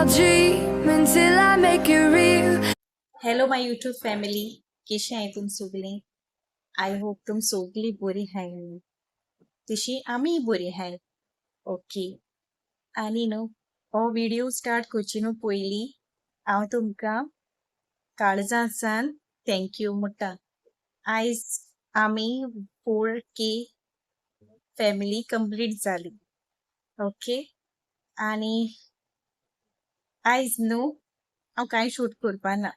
I'll dream until I make it real. Hello my YouTube family, कशी आहे तुम सगळी? I hope तुम सगळी बरी हाय. तशी आमी बरी हाय. ओके, आनी न्हू हो व्हिडिओ स्टार्ट करचे न्हू पयलीं हांव तुमकां काळजांतल्यान thank you म्हणटा. आयज आमी 4K family complete जाली. ओके, आनी आयज न्हू हांव कांय शूट करपा ना.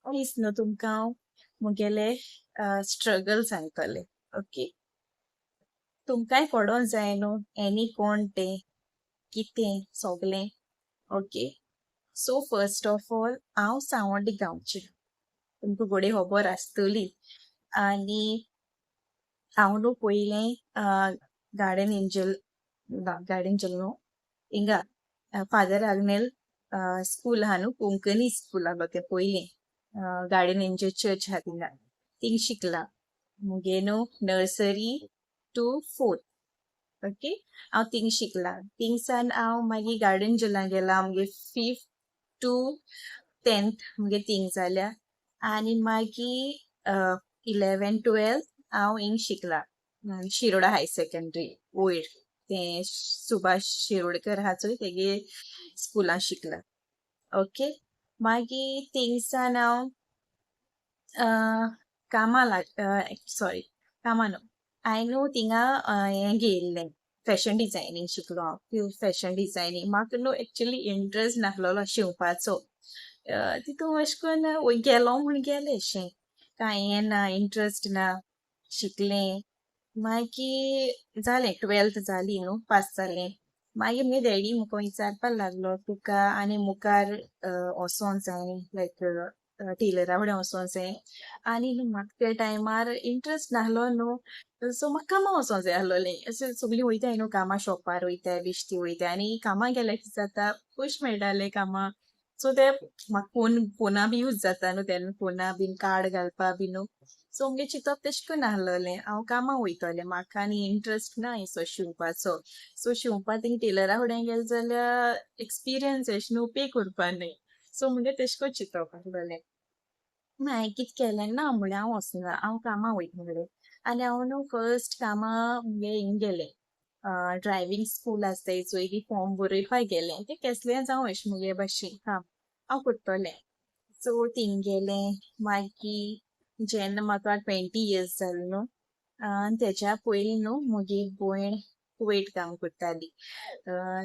आयज न्हू तुमकां हांव मुगेले स्ट्रगल सांगतलें. ओके, तुमकांय कळोंक जाय न्हू एनी कोण तें कितें सगलें. Okay, so first of all हांव सांवड्डे गांवचें, तुमकां घोडये खबर आसतली. आनी हांव न्हू पयलें गार्डन एंजल, गार्डन एंजल न्हू, हिंगा फादर आग्नेल स्कूल आहा न्हू, कोंकणी स्कूल आहलो तें पयलें, गार्डन एंजल चर्च आहा थिंगा, थिंग शिकलां. मुगे न्हू नर्सरी टू फोर्थ, ओके, हांव थिंग शिकलां. थिंगसान हांव मागीर गार्डन एंजलां गेलां. मुगे फिफ्थ टू 10th मुगे थिंग जाल्या आनी मागीर 11 12th हांव हिंग शिकलां, शिरोडा हाय सेकंडरी वयर, तें सुभाष शिरोडकर आहा चोय, तेगे स्कुलान शिकलां. ओके, मागीर थिंगसान हांव कामां लाग, सॉरी, कामां न्हू, हांवें न्हू थिंगा हें घेयल्लें, फॅशन डिजायनींग शिकलो हांव. फॅशन डिजायनींग म्हाका न्हू एक्चुली इंट्रस्ट नासलेलो शिंवपाचो. तितून अशें करून गेलो म्हूण गेलें अशें, कांय हें ना, इंट्रस्ट ना. शिकलें, मागीर जालें, 12th जाली न्हू, पास जालें. मागीर मुगे डॅडी म्हाका विचारपाक लागलो, तुका आनी मुखार वचोंक जाय, लायक टेलरा फुडें वचोंक जाय. आनी न्हू म्हाका त्या टायमार इंट्रस्ट नासलो न्हू, सो म्हाका कामां वचोंक जाय आसलोलें. अशें सगळीं वयताय न्हू कामां, शॉपार वयताय, बेश्टी वयताय. आनी कामां गेल्यार कितें जाता, पयशे मेळटाले कामां. सो ते म्हाका फोन फोना बी यूज जाता न्हू तेन्ना, फोना बीन कार्ड घालपा बी न्हू. सो मुगे चिंतप तेशें करून आसलोलें, हांव कामां वयतलें, म्हाका आनी इंट्रस्ट ना असो शिंवपाचो. सो शिंवपा थिंग टेलरा फुडें गेलें जाल्यार एक्सपिरियन्स एशें न्हू, पे करपा न्हय. सो मुगे तेशें करून चिंतप आसलोलें. मागीर कितें केलें ना म्हणलें, हांव वचना, हांव कामां वयता म्हणलें. आनी हांव न्हू फर्स्ट कामां मुगे हिंग गेलें, ड्रायवींग स्कूल आसताय चोय, ती फॉर्म बरोवपाक गेलें. तें केसलें जावं अशें मुगे भाशेन काम हांव करतलें. सो थिंग गेलें. मागीर जेन्ना म्हाका 20 इयर्स जाले न्हू, तेच्या पयलीं न्हू मुगे भयण कुवेट काम करताली.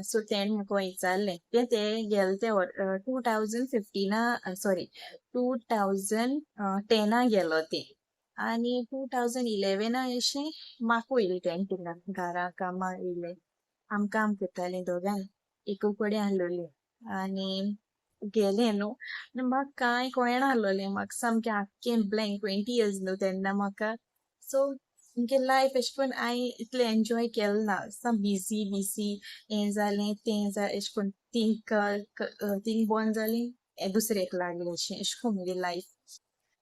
सो तेणें म्हाका विचारलें, तें तें गेलें तें 2015, सॉरी, 2010 गेलो तें आनी 2011 अशें म्हाका येयलें. तेणें थिंगा घरा कामाक येयलें. आमी काम करतालीं दोगांय, एकू कडेन आसलोलीं. आनी गेलें न्हू आनी म्हाका कांय कळना आसलोलें, म्हाका सामकें आख्खें ब्लँक. 20 इयर्स न्हू तेन्ना म्हाका. सो मुगे लायफ एशें करून हांवें इतलें एन्जॉय केलें ना. साम बिजी बिजी, हें जालें, तें जालें, एशें करून थिंग बंद जालें, दुसरेक लागलें, अशें एशें करून मुगे लायफ.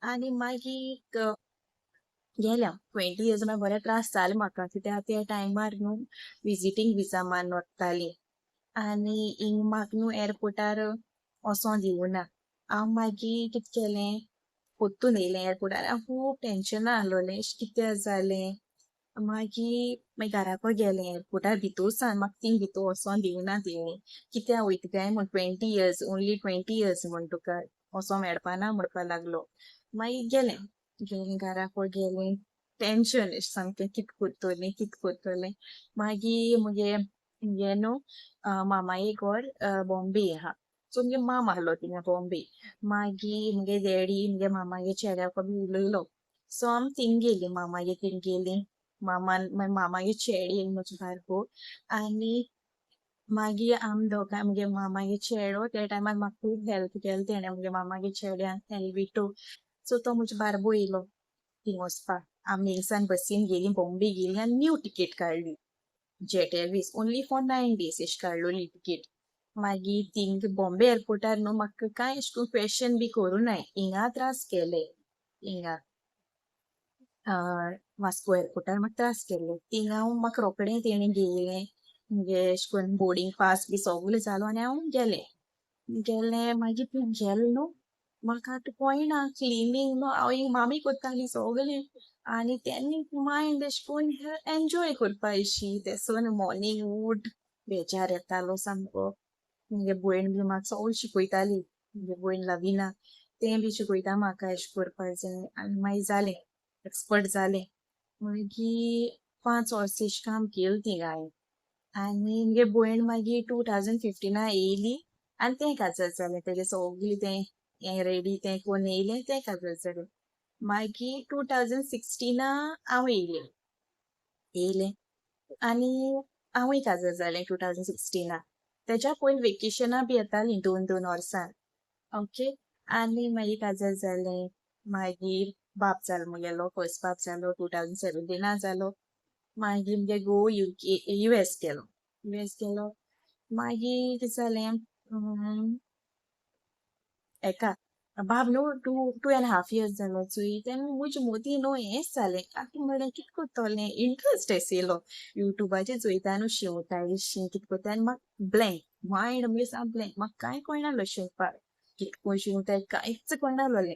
आनी मागीर गेलें हांव 20 इयर्स, मागीर बरे त्रास जाले म्हाका, कित्याक त्या टायमार न्हू विजिटींग विजा मारून वतालीं आनी हिंग म्हाका न्हू एअरपोर्टार वचोंक दिवना. हांव मागीर कितें केलें, परतून येयलें एअरपोर्टार. हांव खूब टेंशना आसलोलें, अशें कित्याक जालें. मागीर मागीर घराको गेलें. एअरपोर्टार भितूर सान म्हाका थिंग भितूर वचोंक दिवना तेणी. कित्याक वयता काय म्हूण, 20 years, only 20 years म्हूण तुका वचोंक मेळपाना म्हणपाक लागलो. मागीर गेलें गेलें घराको गेलें, टेंशन एशें सामकें, कित करतलें, कित करतलें. मागीर मुगे मुगे न्हू मामागे घर बॉम्बे आहा. सो मुगे माम आहलो थिंगा बॉम्बे. मागीर मुगे डॅडी मुगे मामागे चेड्याको बी उलयलो. सो आमी थिंग गेलीं, मामागे थिंग गेलीं. मामान मागीर मामागे चेडी म्हजे बारको आनी मागीर आमी दोगांय, मुगे मामागे चेडो त्या टायमार म्हाका खूब हेल्प केली तेणें, मुगे मामागे चेड्यान, एल्विटो. सो तो म्हजे बारबो येयलो थिंग वचपाक. आमी हिंगसान बसीन गेलीं, बॉम्बे गेलीं आनी न्यू टिकेट काडली. Jet Airways, only for 9 days अशी काडलोली टिकेट. मागीर थिंग बॉम्बे एअरपोर्टार न्हू म्हाका कांय अशें करून क्वेश्चन बी करूं नाय. हिंगा त्रास केले, हिंगा वास्को एअरपोर्टार म्हाका त्रास केल्ले. थिंगा हांव म्हाका रोखडें तेणी घेयलें, मुगे अशें करून बोर्डींग पास बी सगळें जालो आनी हांव गेलें. गेलें मागीर थंय गेलें न्हू, म्हाका आतां कळना क्लिनींग न्हू, हांव एक मामी कोत्ताली सगळें. आनी तेन्ना मायंड अशें करून एन्जॉय करपा अशी. तेसोन मॉर्निंग उठ, बेजार येतालो सामको. मुगे भयण बी म्हाका सगळें शिकयताली. मुगे भयण लवीना, तें बी शिकयता म्हाका अशें करपाक जाय. आनी मागीर जालें, एक्सपर्ट जालें. मागीर 5 वर्सां अशें काम केलें थिंगा हांवें. आनी मुगे भयण मागीर 2015 येयली आनी तें काजार जालें. तेजें सगळें तें हें रेडी तें कोन्न येयलें, तें काजार जालें. मागीर 2016 हांव येयलें. येयलें आनी हांवूय काजार जालें 2016. तेज्या पयलीं वेकेशना बी येतालीं दोन दोन वर्सां. ओके, आनी मागीर काजार जालें. मागीर बाब जालो मुगेलो, फर्स्ट बाब जालो 2017 जालो. मागीर मुगे घोव युके युएस गेलो, युएस गेलो. मागीर कितें जालें, एका बाब न्हू 2.5 years जालो चोय, तेन्ना म्हजे मोदी न्हू हेंच जालें. आतां म्हणलें कितें करतलें, इंट्रस्ट आशिल्लो युट्यूबाचेर चोयता न्हू, शिंवता अशी कितें करता. आनी म्हाका ब्लँक मायंड म्हणजे सामकें ब्लँक, म्हाका कांय कळनासलो शिंवपाक, कितें करून शिंवता कांयच कळनासलें.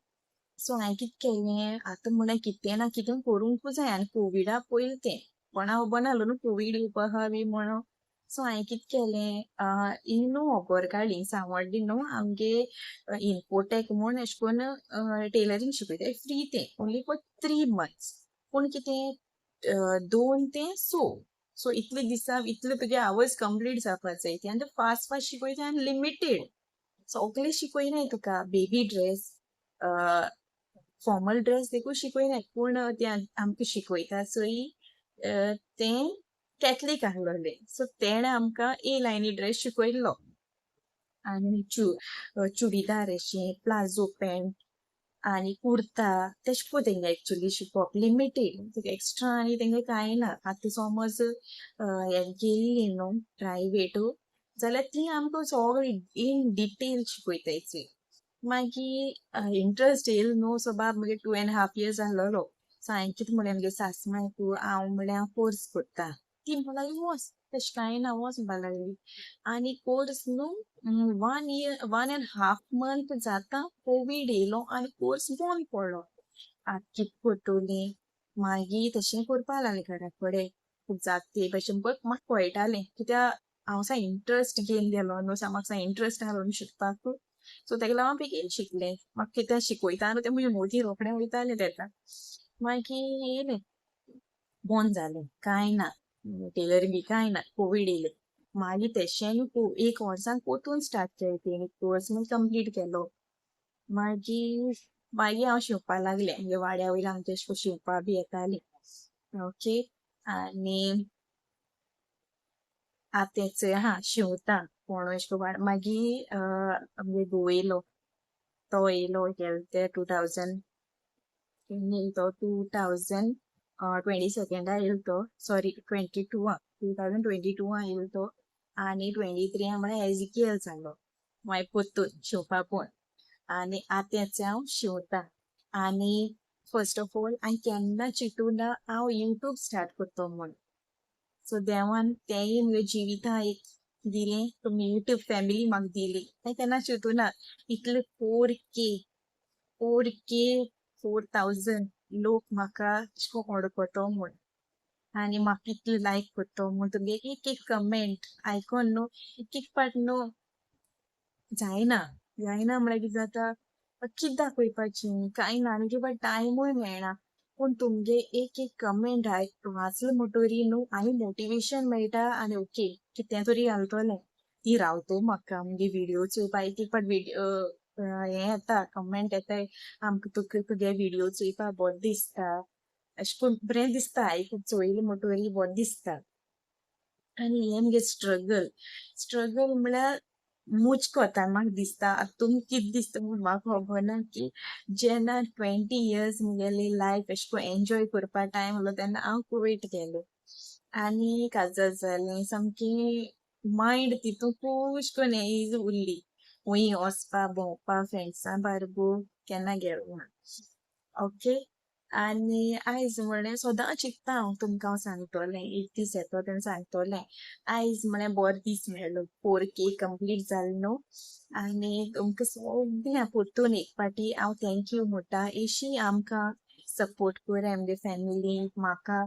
सो हांवें कितें केलें, आतां म्हणलें कितें ना कितें करूंकूच जाय. आनी कोविडा पयलीं तें कोणा खबर नासलो न्हू कोवीड येवपा आहा बी म्हणून. सो हांवें कितें केलें, ही न्हू खबर काडली सांवड्डें न्हू आमगे इन्फोटेक म्हूण अशें करून टेलरींग शिकयता, फ्री तें, ओन्ली फॉर 3 months. पूण कितें, 2 ते 6, सो इतले दिसा इतले तुगे आवर्स कंप्लीट जावपाक जाय. ते आनी फास्ट फास्ट शिकयता आनी लिमिटेड, सगळें शिकयनाय तुका. बेबी ड्रेस, फॉर्मल ड्रेस देखून शिकयनाय. पूण ते आमकां शिकयता चोय तें कॅथलीक आसलोलें, सो तेणें आमकां ए लायनी ड्रेस शिकयल्लो आनी चुडीदार अशें, प्लाझो पॅन्ट आनी कुर्ता तेशें पळय. तेंगे एक्चुली शिकोवप लिमिटेड, तुका एक्स्ट्रा आनी तेंगे कांय ना. आतां समज हें गेल्ली न्हू प्रायवेट जाल्यार ती आमकां सगळें इन डिटेल शिकयताय. मागीर इंट्रस्ट येयलो न्हू, सो बाब मुगे 2.5 years आसलेलो. सो हांवें कितें म्हणलें मुगे सासमांयक, हांव म्हणलें हांव कोर्स करता. ती म्हणपाक लागली वच, तशें कांय ना, वच म्हणपाक लागली. आनी कोर्स न्हू 1 year, 1.5 month जाता, कोवीड येयलो आनी कोर्स बंद पडलो. आतां कितें करतलीं? मागीर तशें करपा लागलें घरा कडेन खूब जाता ते भशेन. बट म्हाका कळटालें, कित्याक हांव सा इंट्रस्ट घेवन गेलो न्हू, सा म्हाका सा इंट्रस्ट आसलो न्हू शिकपाक. सो तेका लागून हांव बेगीन शिकलें. म्हाका कितें शिकयता न्हू तें म्हज्या मतीं रोखडें वयतालें तेका. मागीर येयलें, बंद जालें, कांय ना, टेलरींग बी कांय ना, कोवीड येयलें. मागीर तेशें एक वर्सान परतून स्टार्ट केलें तेणी कोर्स, मागीर कंप्लीट केलो. मागीर मागीर हांव शिंवपाक लागलें. म्हणजे वाड्या वयल्या आमच्या अशें करून शिंवपा बी येतालीं. ओके, आनी आतां चोय आहा शिंवता कोण अशें करून. मागीर आमगे घोव येयलो, तो येयलो, गेले ते 2000 केन्ना येयलो तो, 2022 येयलो तो, सॉरी 22, 2022 येयलो तो. आनी 23 म्हळ्यार एजिकियल जालो. मागीर परतून शिंवपा पळोवन आनी आतां हांव शिंवता. आनी फर्स्ट ऑफ ऑल हांवें केन्ना चिंतूं ना हांव युट्यूब स्टार्ट करतो म्हूण. सो देवान तेंय म्हगे जिविता एक दिलें, तुमी युट्यूब फॅमिली म्हाका दिली. हांवें केन्ना चिंतूं ना इतले 4K 4,000 लोक म्हाका अशें करून वळखतो म्हूण आनी म्हाका इतले लायक करतो म्हूण. तुगे एक एक कमेंट आयकोन न्हू एक एक पाट न्हू जायना जायना म्हळ्यार कितें जाता, कितें दाखयपाचें कांय ना, आनी कितें टायमूय मेळना. पूण तुमगे एक एक कमेंट वाचले म्हणटरी न्हू आनी मोटिवेशन मेळटा आनी ओके कितें तरी घालतलें ती रावतो म्हाका मुगे व्हिडियो चोवपा. एक एक फावट व्हिडियो हें येता, कमेंट येता, आमकां तुका तुगे व्हिडियो चोयपा बरें दिसता, अशें करून बरें दिसता. आयकून चोयलें म्हणटरी बरें दिसता. आनी हें मुगे स्ट्रगल, स्ट्रगल म्हळ्यार मुजकोता म्हाका दिसता. आतां तुमकां कितें दिसता म्हूण म्हाका खबर ना की जेन्ना 20 years मुगेली लायफ अशें करून एन्जॉय करपा टायम आहलो तेन्ना हांव कुवेट गेलें आनी काजार जालें. सामकें मायंड तितून खूब करून हें उरली, खंय वचपा भोंवपा फ्रेंड्सां बारबोर केन्ना गेलो ना. ओके. आनी आयज म्हळ्यार सदां चिंतता हांव तुमकां हांव सांगतलें, एक दीस येतो तेन्ना सांगतलें. आयज म्हळ्यार बरो दीस मेळ्ळो, 4K complete जालो न्हू. आनी तुमकां सगळ्यां परतून एक पाटी हांव thank you म्हणटा. अशी आमकां सपोर्ट कर आमगे फॅमिलीक, म्हाका.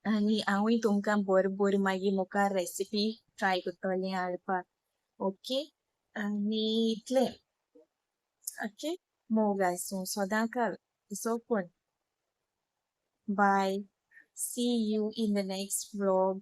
आनी हांवूय तुमकां बरें बरें मागीर मुखार रेसिपी ट्राय करतलें हाडपाक. ओके, आनी इतलें. ओके, मोग आसूं सदांकाळ so. Bye, see you in the next vlog.